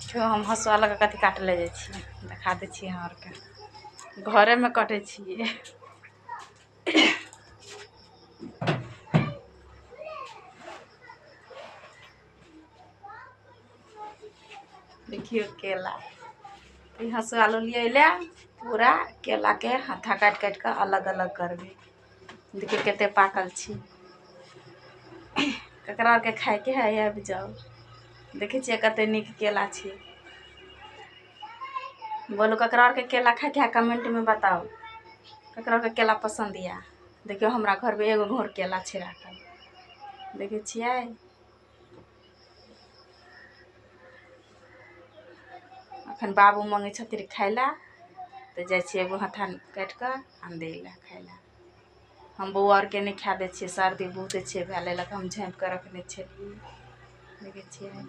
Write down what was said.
हम हँसुआ लऽ कऽ कथी काटले जाइ छियै, देखा दै छियै। अहाँ आरके घरेमे कटै छियै। देखियौ केला, ई हँसुआ लेलियै लए पूरा केलाके हत्था काटि काटि कऽ अलग अलग करबै। देखियौ कते पाकल छै। ककरा आरके खायके है, आबि जाउ। देखै छियै कते नीक केला छै। बोलू, ककरा आरके केला खायके है, कमेंटमे बताउ। ककरा आरके केला पसन्द यऽ? देखियौ, हमरा घरमे एगो घोर केला छै राखल, देखै छियै। अखन बाबू मङ्गै छथिन खाय लए, तऽ जाइ छियै एगो हत्था काटि कऽ आनि दै लए खाय लए। हम बौआ आरके नहि खाए दै छियै, सर्दी बहुते छै भेल, एहि लऽ कऽ हम झाँपि कऽ रखने छलियै। देखै छियै।